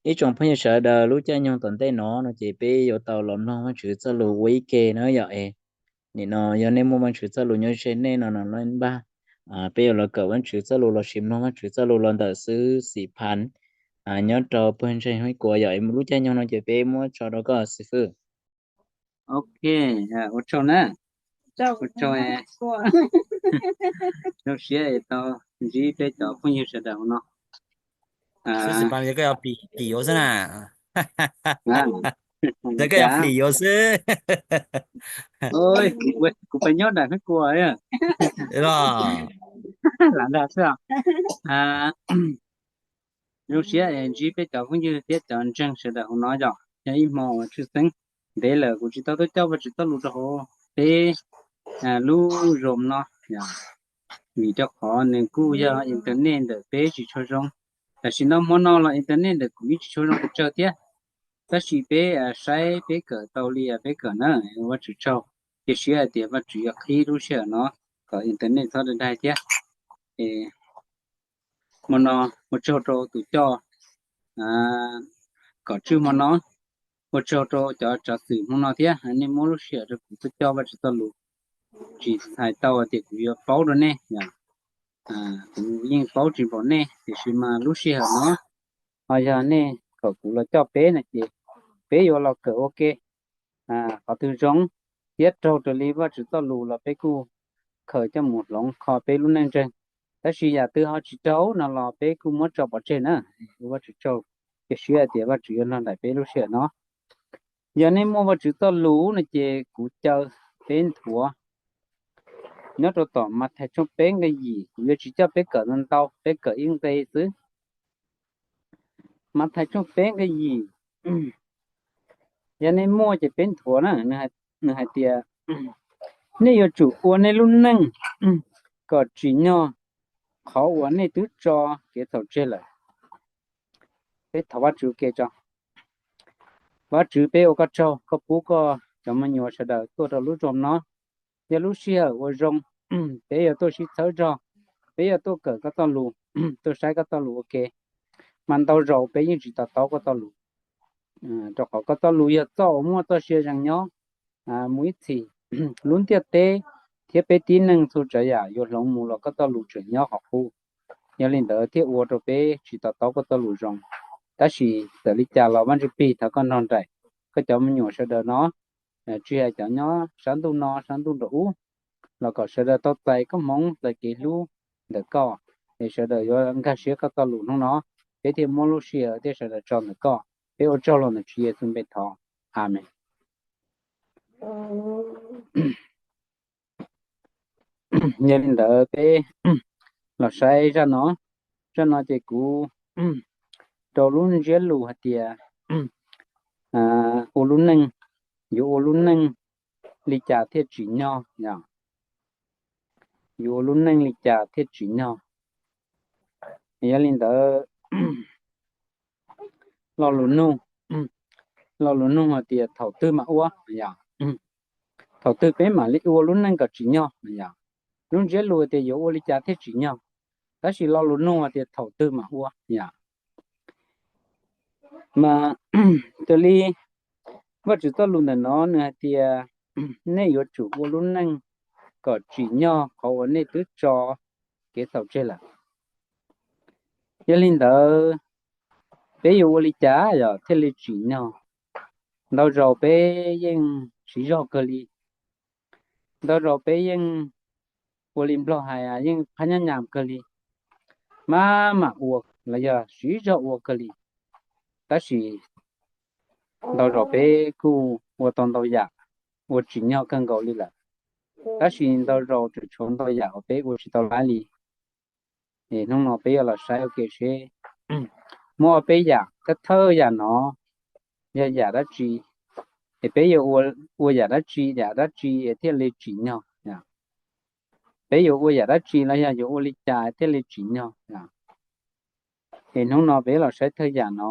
Ib tsoom phooj ywg sawv daws, lub caij nyoog tom ntej no no ces peb yuav tau los mloog Vajtswv txoj lus ua ib ke na yom. Es nim no yog nej muaj Vajtswv txoj lus nyob ze nej no no los npaj, peb yuav los kawm Vajtswv txoj lus los sis mloog Vajtswv txoj lus los ntawm xib hwb Xim Phan nyob rau pawg ntseeg Hmoob Kuas yom. Es lub caij nyoog no ces peb muab tso rau koj xib hwb. Ok, ua tsaug na. Ua tsaug. Zoo siab tau ntsib peb cov phooj ywg sawv daws hauv no. Xib Phan, yog koj yuav plis yuav xwb na. Yog koj yuav plis yuav xwb. Kuv pais nyob nram Hmoob Kuas los. Lam dag xwb. Zoo siab ntsib peb cov phooj ywg thiab cov ntseeg sawv daws hauv no yom. Yog ib hmo uas tshwj xeeb ntev lawm kuv tsis tau tuaj coj Vajtswv txoj lus rau hauv peb lub Zoom no, vim rau qhov nws kuj yog internet ntawm peb tsis tshua zoo. Tam sim no hmo no los internet ntawm kuv yeej tsis tshua zoo pes tsawg thiab, tab sis peb saib peb kawm tau li peb kawm na, ua Vajtswv tsaug. Cia siab hais tias Vajtswv yuav qhib lub sij hawm no kom internet txhob dai dai thiab. Hmo no ua tsaug rau tus coj kom tswj hmo no, ua tsaug rau cov tsav xwm hmo no thiab, nej muab lub sij hawm rau kuv tuaj coj Vajtswv txoj lus. Tsis hais tau tias kuv yuav paub rau nej, kuv yeej paub tsis npaum nej, tiam sis mas lub sij hawm no ho yog nej kom kuv los coj peb no ces peb yuav los kawm ua ke. Qhov twg zoo thiab raug raws li Vajtswv txoj lus los peb kuj khaws coj mus hloov kho peb lub neej ntseeg. Tab sis yam twg ho tsis raug no los peb kuj muab tso pov tseg na. Ua Vajtswv tsaug, cia siab hais tias Vajtswv yuav nrog nraim peb lub sij hawm no. Yog nej muaj Vajtswv txoj lus no ces kuv caw peb nthuav nyob rau tom Mathais tshooj peb nqe yim, kuv yuav tsis coj peb kawm ntau ntau, peb kawm ib nqe xwb. Mathais tshooj peb nqe yim, yog nej muaj ces peb nthuav na. Nws hais tias, nej yuav tsum ua nej lub neej kom tsim nyog qhov uas nej twb tso kev txhaum tseg lawm. Peb thov Vajtswv ua ke tso. Vajtswv, peb ua koj tsaug, koj pub koj cov me nyuam sawv daws tuaj rau lub Zoom no. Yog lub sij hawm uas zoo, peb yuav tuaj sib txhawb zog, peb yuav tuaj kawm koj txoj lus, tuaj saib koj txoj lus ua ke. Mas ntau zaus peb yeej tsis to taub koj txoj lus, rau qhov koj txoj lus yog txoj uas muaj txoj sia zees nyob mus ib txhis. Lub ntiaj teb thiab peb tib neeg txhua tsav yam yuav hloov mus los koj txoj lus tseem nyob qhov qub. Yog li ntawd thiaj ua rau peb tsis to taub koj txoj lus zoo. Tab sis txawm li cas los Vaj Ntsuj Plig thov koj nrog nraim koj cov me nyuam sawv daws no, tsis hais cov nyob sab ntuj no sab ntuj nraum ub, los kom sawv daws tau txais koob hmoov txais kev hlub ntawm koj, es sawv daws yuav nkag siab koj txoj lus hnub no, peb thiaj muab lub sij hawm thiab sawv daws tso ntawm koj. Peb ua tsaug los ntawm Tswv Yexus npe thov. Amees. Yog li ntawd peb los saib zaj no. Zaj no ces kuv rau lub ntsiab lus hais tias ua lub neej, yuav ua lub neej li cas thiaj tsim nyog, yuav ua lub neej li cas thiaj tsim nyog. Yog li ntawd lo lus nug, lo lus nug hais tias thaum twg mam ua, yog thaum twg peb mam li ua lub neej kom tsim nyog, yog lub ntsiab lus tias yuav ua li cas thiaj tsim nyog, tab sis lo lus nug hais tias thaum twg mam ua, yog mas raws li Vajtswv txoj lus ntawm no nws hais tias nej yuav tsum ua lub neej kom tsim nyog qhov uas nej twb tso kev txhaum tseg lawm. Yog li ntawd, peb yuav ua li cas yog thiaj li tsim nyog? Ntau zaus peb yeej siv zog kawg li, ntau zaus peb yeej ua li Nplog hais yeej phab nyab nyam kawg li, maj mam ua los yog siv zog ua kawg li. Tab sis ntau zaus peb kuj ua tau ntau yam ua tsim nyog kawg nkaus li lawm, tab sis ntau zaus tseem tshuav ntau yam uas peb ua tsis tau laiv li. Es hnub no peb yuav los saib ua ke seb muaj ob peb yam thawj thawj yam no yog yam dab tsi, es peb yuav ua yam dab tsi yam dab tsi thiaj li tsim nyog, peb yuav ua yam dab tsi los yog yuav ua li cas thiaj li tsim nyog. Es hnub no peb los saib thawj yam no.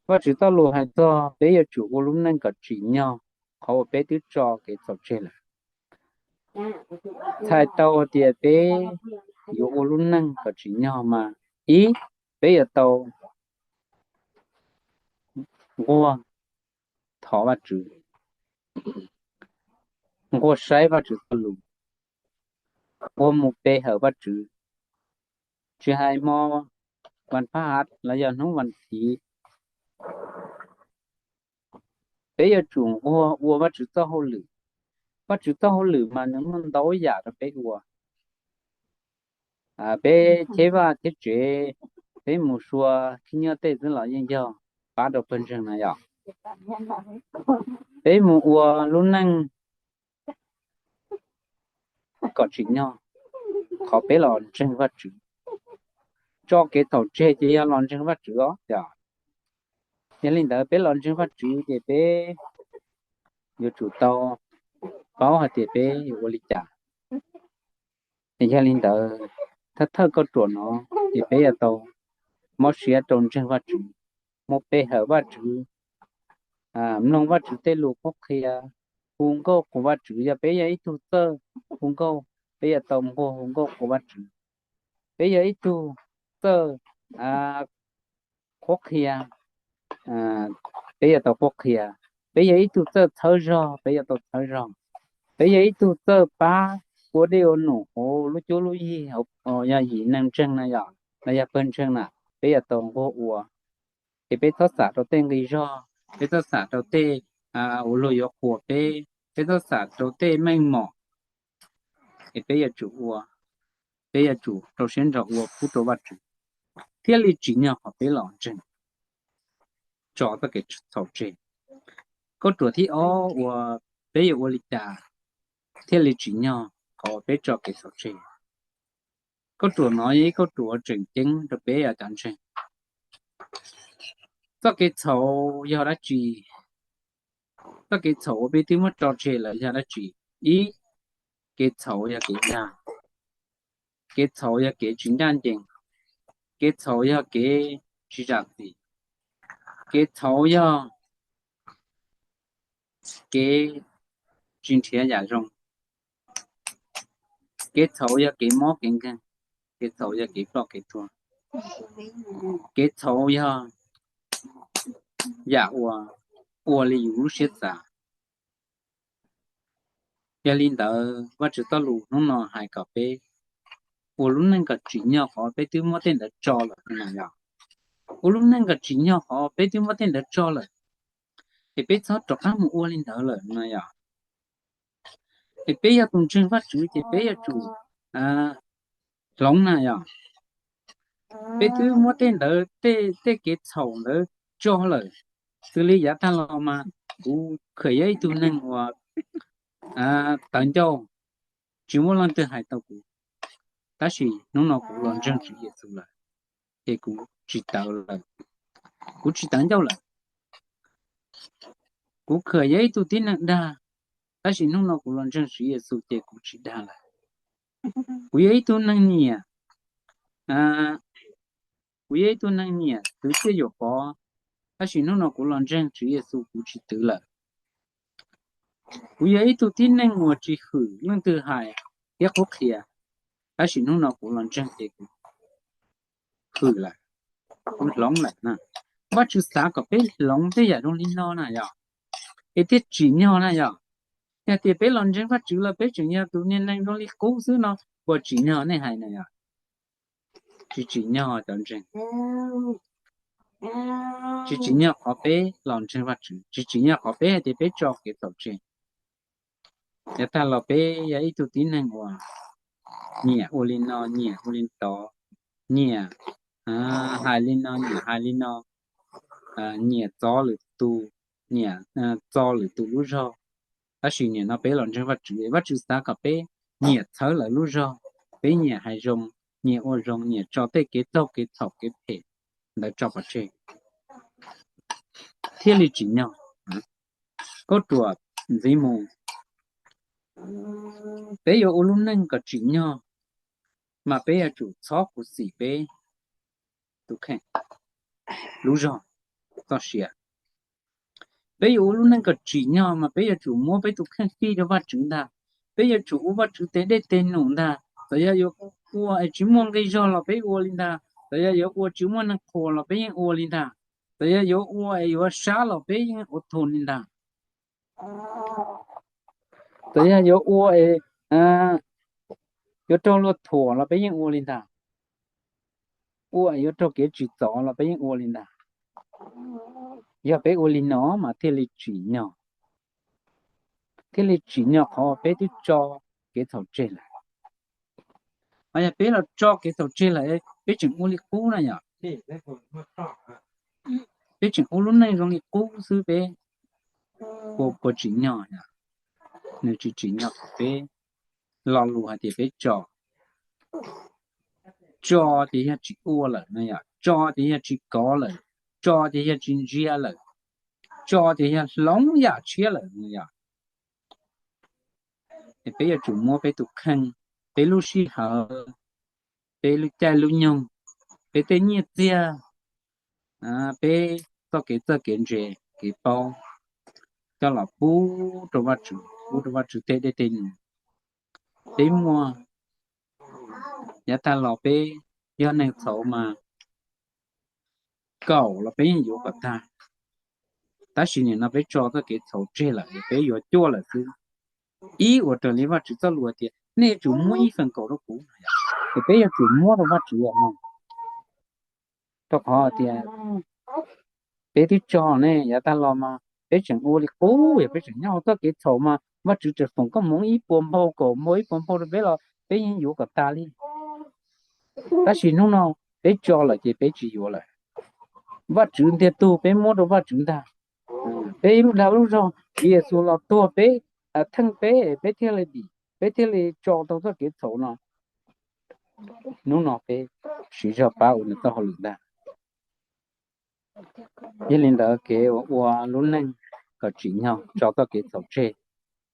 Vajtswv txoj lus hais txog peb yuav tsum ua lub neej kom tsim nyog qhov uas peb twb tso kev txhaum tseg lawm. Txhais tau tias peb yuav ua lub neej kom tsim nyog mas, ib, peb yuav tau nquag thov Vajtswv, nquag saib Vajtswv txoj lus, nquag mus pe hawm Vajtswv, tsis hais hmo vas phaj hav los yog hnub vas thiv, peb yuav tsum nquag ua Vajtswv txoj hauj lwm. Vajtswv txoj hauj lwm mas nws muaj ntau yam rau peb ua. Peb cheb vaj thiab tsev, peb mus sua khib nyiab tej xwb los yeej yog pab rau pawg ntseeg na yom. Peb mus ua lub neej kom tsim nyog qhov peb los ntseeg Vajtswv, tso kev txhaum tseg ces yog los ntseeg Vajtswv os yom. Yog li ntawd peb los ntseeg Vajtswv ces peb yuav tsum tau paub hais tias peb yuav ua li cas. Yog li ntawd, thawj thawj kauj ruam no ces peb yuav tau mob siab rau ntseeg Vajtswv, mus pe hawm Vajtswv, mloog Vajtswv tej lus qhuab qhia, hu nkauj qhuas Vajtswv. Yog peb yog ib tug txawj hu nkauj, peb yuav tau nquag hu nkauj qhuas Vajtswv. Peb yog ib tug txawj qhuab qhia, peb yuav tau qhuab qhia. Peb yog ib tug txawj txhawb zog, peb yuav tau txhawb zog. Peb yog ib tug txawj pab ua dej ua num hauv lub cuab lub yig, yog yim neeg ntseeg na yom, los yog pawg ntseeg na, peb yuav tau nquag ua. Ces peb txhob xam rau tej nqi zog, peb txhob xam rau tej uas luag yuav qhuas peb, peb txhob xam rau tej meej mom. Es peb yuav tsum ua, peb yuav tsum rau siab ntso ua pub rau Vajtswv, thiaj li tsim nyog qhov peb los ntseeg, tso txoj kev txhaum tseg. Kauj ruam thib ob uas peb yuav ua li cas thiaj li tsim nyog qhov peb tso kev txhaum tseg? Kauj ruam no yog ib kauj ruam tseem ceeb rau peb cov ntseeg. Txoj kev txhaum yog dab tsi? Txoj kev txhaum uas peb twb muab tso tseg lawm yog dab tsi? Ib, kev txhaum yog kev dag, kev txhaum yog kev tsis ncaj ncees, kev txhaum yog kev tsis zam txim, kev txhaum yog kev tsis nrhiav yam zoo, kev txhaum yog kev mob kev nkeeg, kev txhaum yog kev ploj kev tuag, kev txhaum yog yam uas ua li yus lub siab xav. Yog li ntawd, Vajtswv txoj lus hnub no hais kom peb ua lub neej kom tsim nyog qhov peb twb muab tej ntawd tso lawm no yog, ua lub neej kom tsim nyog qhov peb twb muab tej ntawd tso lawm, es peb txhob rov qab mus ua li ntawd lawm no yog. Es peb yog tus ntseeg Vajtswv ces peb yuav tsum hloov na yog. Peb twb muab tej ntawd, tej kev txhaum ntawd tso lawm, xws li yav tag los mas kuv kheem yog ib tug neeg uas tawv ncauj, tsis muaj leej twg hais tau kuv. Tab sis hnub no kuv los ntseeg Tswv Yexus lawm, ces kuv tsis tawv lawm, kuv tsis tawv ncauj lawm. Kuv kheem yog ib tug tib neeg dag, tab sis hnub no kuv los ntseeg Tswv Yexus ces kuv tsis dag lawm. Kuv yog ib tug neeg nyiam, kuv yog ib tug neeg nyiam twv txiaj yuam pov, tab sis hnub no kuv los ntseeg Tswv Yexus kuv tsis twv lawm. Kuv yog ib tug tib neeg uas tsis hwm leej twg hais thiab qhuab qhia, tab sis hnub no kuv los ntseeg ces kuv hwm lawm, kuv hloov lawm na. Vajtswv xav kom peb hloov tej yam zoo li no na yog, es thiaj tsim nyog na yog. Yog tias peb los ntseeg Vajtswv los peb tseem yog tus niag neeg zoo li qub xwb no, puas tsim nyog nej hais na yog? Tsis tsim nyog cov ntseeg. Tsis tsim nyog qhov peb los ntseeg Vajtswv, tsis tsim nyog qhov peb hais tias peb tso kev txhaum tseg. Yav tag los peb yog ib tug tib neeg uas nyiam ua li no nyiam ua li tod, nyiam hais li no nyiam hais li no, nyiam txo lwm tus, nyiam txo lwm tus lub zog. Tab sis nim no peb los ntseeg Vajtswv, Vajtswv xav kom peb nyiam txhawb lawv lub zog, peb nyiam hais zoo, nyiam ua zoo, nyiam tso tej kev txaug kev txhaum kev phem ntawd tso pov tseg, thiaj li tsim nyog. Kauj ruam ntxiv mus, peb yuav ua lub neej kom tsim nyog, mas peb yuav tsum txhob khuv xim peb tus kheej, lub zog, txoj sia. Peb yuav ua lub neej kom tsim nyog mas peb yuav tsum muab peb tus kheej fij rau Vajtswv ntag. Peb yuav tsum ua Vajtswv tes dej tes num ntag. Txawm yog yuav ua es tsis muaj nqi zog los peb ua li ntag, txawm yog yuav ua tsis muaj neeg qhuas los peb yeej ua li ntag. Txawm yog yuav ua es yuav sab los peb yeej ua thuam li ntag. Txawm yog yuav ua es yuav raug luag thuam los peb yeej ua li ntag. Ua es yuav raug kev tsim txom los peb yeej ua li ntag. Yog peb ua li no mas thiaj li tsim nyog, thiaj li tsim nyog qhov peb twb tso kev txhaum tseg lawm. Ho yog peb los tso kev txhaum tseg lawm, peb tseem ua li qub na yom, peb tseem ua lub neej zoo li qub xwb, peb puas, puas tsim nyog? Nws tsis tsim nyog qhov peb, lo lus hais tias peb tso, tso tias yog tsis ua lawm no yom, tso tias yog tsis kov lawm, tso tias yog tsis ntsia lawm, tso tias yog hloov yam tshiab lawm no yom. Es peb yuav tsum muab peb tus kheej, peb lub sij hawm, peb lub caij lub nyoog, peb tej nyiaj txiag, peb txoj kev txawj kev ntse, kev paub, coj los pub rau Vajtswv, pub rau Vajtswv tej dej tej num. Peb muaj, yav tag los peb yog neeg txhaum mas kaum los peb yeej yuav kom tag. Tab sis nim no peb tso txoj kev txhaum tseg lawm, peb yuav cuaj lawm xwb. Ib, ua raws li Vajtswv txoj lus tias nej yuav tsum muab ib feem kaum rau kuv, es peb yuav tsum muab rau Vajtswv os. Rau qhov tias peb twb tso ne, yav tag los mas peb tseem ua li qub, yog peb tseem nyob hauv txoj kev txhaum mas Vajtswv tseem foom koob hmoov ib puas npaug, kaum npaug, ib puas npaug rau peb los peb yeej yuav kom tas li. Tab sis hnub no peb tso lawm ces peb tsis yuav lawm. Vajtswv ntiag tug peb muab rau Vajtswv ntag. Peb lub dag lub zog, Tswv Yexus los tuag peb, theej peb, peb thiaj li dim, peb thiaj li tso tau txoj kev txhaum no. Hnub no peb siv zog pab ua nws txoj hauj lwm ntag. Yog li ntawd kev ua, ua lub neej kom tsim nyog tso txoj kev txhaum tseg,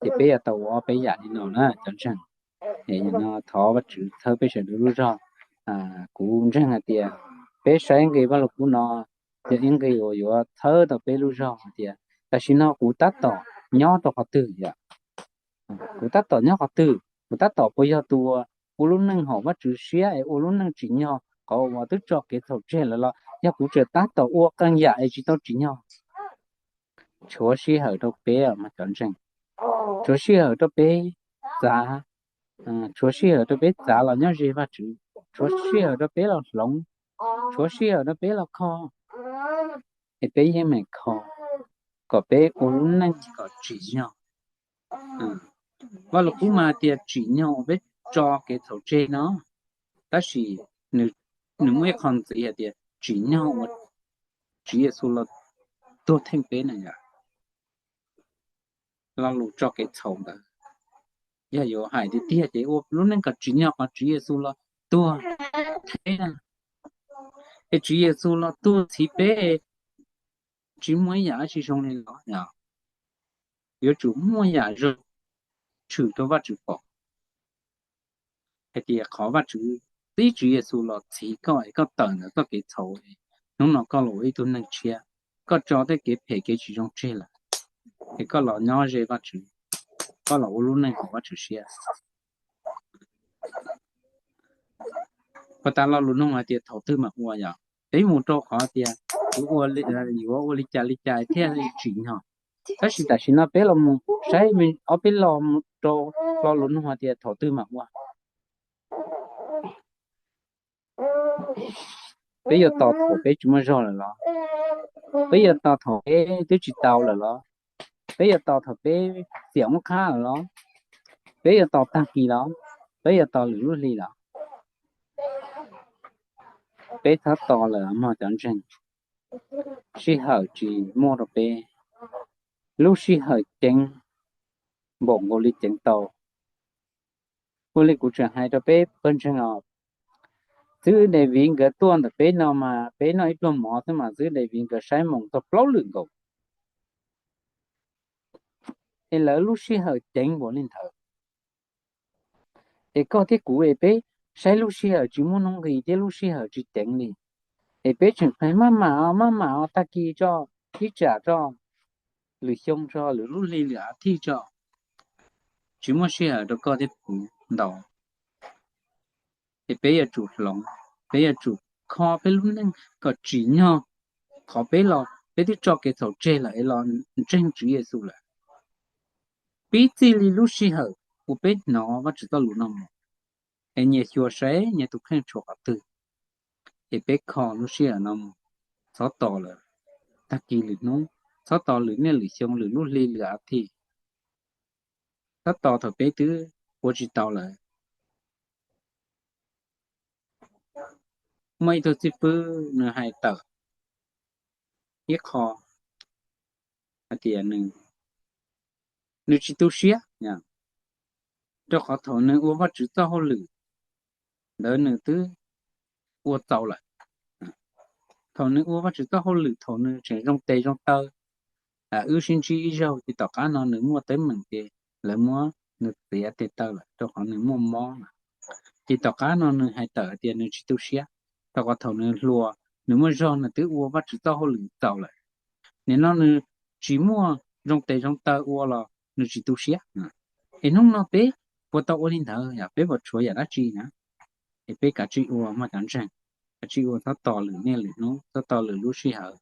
ces peb yuav tau ua ob peb yam li no na cov ntseeg. Es no thov Vajtswv txhawb peb sawv daws lub zog. Kuv ntseeg hais tias peb saib nqi Vaj Lug Kub no yog ib nqi uas yuav txhawb tau peb lub zog hais tias tam sim no kuv tab tom nyob rau qhov twg yom? Kuv tab tom nyob qhov twg? Kuv tab tom puas yog tus uas ua lub neej haum Vajtswv siab es ua lub neej tsim nyog qhov uas twb tso kev txhaum tseg lawm los yog kuv tseem tab tom ua qee yam es tsis tau tsim nyog? Tshuav sij hawm rau peb mas cov ntseeg, tshuav sij hawm rau peb txav, tshuav sij hawm rau peb txav los nyob ze Vajtswv, tshuav sij hawm rau peb los hloov, tshuav sij hawm rau peb los kho, es peb yeej meem kho kom peb ua lub neej kom tsim nyog. Vaj Lug Kub mas tias tsim nyog uas peb tso kev txhaum tseg no, tab sis nws muaj ib qho ntxiv hais tias tsim nyog uas Tswv Yexus los tuag theej peb na yom. Lo lus tso kev txhaum ntawd yog yuav hais tiag tiag ces ua lub neej kom tsim nyog qhov Tswv Yexus los tuag theej na. Es Tswv Yexus los tuag txhiv peb, tsis muaj ib yam dab tsi zoo li los yog yuav tsum muaj yam zoo tshwm rau Vajtswv pom hais tias qhov Vajtswv txib Tswv Yexus los txhiv koj es koj tawm ntawm txoj kev txhaum, hnub no koj los ua ib tug neeg tshiab, koj tso tej kev phem kev tsis zoo tseg lawm, es koj los nyob ze Vajtswv, koj los ua lub neej haum Vajtswv siab. Puas tas lo lus nug hais tias thaum twg mam ua yom? Peb mus rau qhov tias yuav ua li cas li cas thiaj li tsim nyog. Tab sis tam sim no peb los mus saib ob peb lo rau lo lus nug hais tias thaum twg mam ua. Peb yuav tos thaum peb tsis muaj zog lawm los? Peb yuav tos thaum peb twb tsis tau lawm los? Peb yuav tos thaum peb xiam muab qhab lawm los? Peb yuav tos tag kis los? Peb yuav tos lwm lub hli los? Peb txhob tos lawm mog cov ntseeg. Sij hawm tsis muaj rau peb, lub sij hawm ceev npaum nkaus li ceev tau. Ua li kuv tseem hais rau peb pawg ntseeg os, Xib Hwb Daviv nkawd tuaj ntawm peb no mas peb noj ib pluag mov xwb mas Xib Hwb Daviv nkawd saib moos txog plaub lwm nkaus. Es lawv lub sij hawm ceev npaum li ntawd, es koj thiab kuv es peb saib lub sij hawm tsis muaj hnub nqis thiab lub sij hawm tsis ceev li, es peb tseem qhia maj mam maj mam tag kis tso, ib tsam tso, lwm xyoo tso, lwm lub hli lwm a thij tso, tsis muaj sij hawm rau koj thiab kuv ntau. Es peb yuav tsum hloov, peb yuav tsum kho peb lub neej kom tsim nyog qhov peb los peb twb tso kev txhaum tseg lawm es los ntseeg Tswv Yexus lawm. Pib txij li lub sij hawm uas peb hnov Vajtswv txoj lus no mus, es nyias xyuas saib nyias tus kheej tshuav qhov twg, es peb kho lub sij hawm no mus, txhob tos lawm tag kis lwm hnub, txhob tos lwm niaj lwm xyoo, lwm lub hli, lwm as thiv, txhob tos thaum peb twb ua tsis tau lawm. Muaj ib tug xib fwb nws hais tawm ib qho hais tias nws tsis tu siab, rau qhov thaum nws ua Vajtswv txoj hauj lwm ntawd nws twb ua txaus lawm. Thaum nws ua Vajtswv txoj hauj lwm, thaum nws tseem zoo tes zoo taw, wb sib ntsib ib zaug ces tom qab no nws muaj teeb meem ces lawv muab nws txiav tes taw lawm rau qhov nws muaj mob lawm. Ces tom qab no nws hais tawm tias nws tsis tu siab, rau qhov thaum nws hluas nws muaj zog nws twb ua Vajtswv txoj hauj lwm txaus lawm. Nim no nws tsis muaj zoo tes zoo taw ua los nws tsis tu siab. Es hnub no peb puas tau ua li ntawd, yog peb puas tshuav yam dab tsi na? Es peb kav tsij ua, muaj cov ntseeg, kav tsij ua, txhob tos lwm niaj lwm hnub, txhob tos lwm lub sij hawm,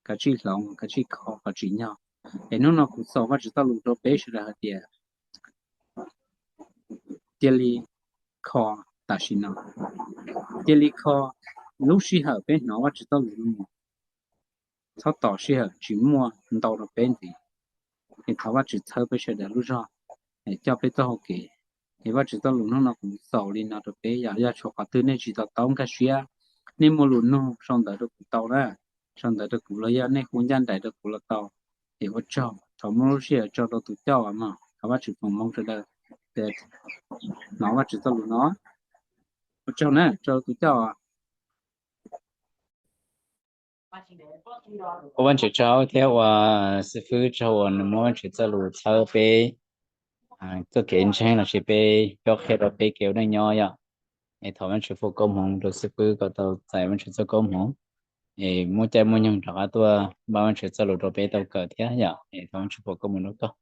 kav tsij hloov, kav tsij kho kom tsim nyog. Es hnub no kuv xaus Vajtswv txoj lus rau peb sawv daws hais tias cia li kho tam sim no, cia li kho lub sij hawm peb hnov Vajtswv txoj lus no mus, txhob tos sij hawm tsis muaj ntau rau peb ntxiv. Es thov Vajtswv txhawb peb sawv daws lub zog, coj peb txoj hau kev. Es Vajtswv txoj lus hnub no kuv xaus li no rau peb, yog, yog tshuav qhov twg nej tsis to taub nkag siab, nej muaj lus nug sau ntawv rau kuv tau na, sau ntawv rau kuv los yog nej hu ncaj nraim rau kuv los tau. Es ua tsaug, thov muab lub sij hawm tso rau tus coj os mog, thov Vajtswv foom hmoov sawv daws hnov Vajtswv txoj lus no. Ua tsaug na, tso rau tus coj os. Ua Vajtswv tsaug thiab ua xib fwb tsaug uas nws muab Vajtswv txoj lus txhawb peb txoj kev ntseeg lossis peb cob qhia rau peb kev ua neej nyob yom. Es thov Vajtswv foom koob hmoov rau xib fwb kom tau txais Vajtswv txoj koob hmoov, es muaj caij muaj nyoog rov qab tuaj npaj Vajtswv txoj lus rau peb tau kawm thiab yom. Es thov Vajtswv foom koob hmoov rau koj.